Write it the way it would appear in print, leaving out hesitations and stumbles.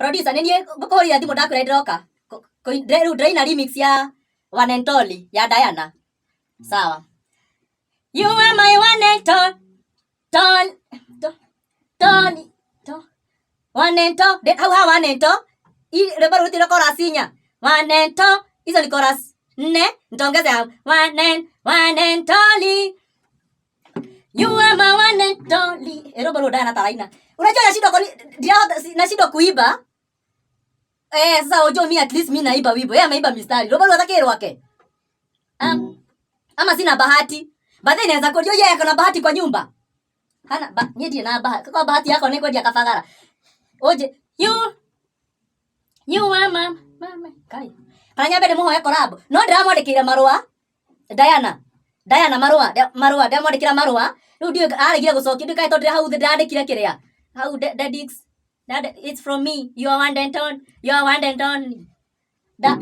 Producer nĩ niĩ ngũkũhũrĩra thimũ ndakwĩra ndĩroka. Rĩu ndĩraina remix ya One and Only ya Diana. Sawa. You are my one and only. Ton, to, Tony, to, one and only. Hau ha one and only. Rwĩmbo rũu rũtirĩ chorus inya. One and only. Hizo ni chorus nne. Nitaongeza ya one and only. You are my one and only. Rwĩmbo rũu Diana taraina. Unajua nashindwa ndirahota nashindwa kuimba. Eh, sasa unajua mi at least mi naimba wimbo. Yeye ameimba mistari. Rwĩmbo rũu atakĩ rwake. Ama sina bahati. But then inaweza kuwa yeye ako na bahati kwa nyumba. Hana ba, niĩ ndirĩ na bahati. Kwa bahati yako nĩ kwendia kabagara. Oje, you are my mama. Kai. Kana nyambe ndĩmũhoe collab. No ndĩramwandĩkĩire marũa. Diana. Diana marũa, marũa, ndĩramwandĩkĩra marũa. Rĩu ndiũĩ aregire gũcokia, ndiũĩ kana tondũ ndĩ hau thĩ ndĩrandĩkire kĩrĩa. Hau Dedix. It's from me. You are one and only. You are one and only. Da.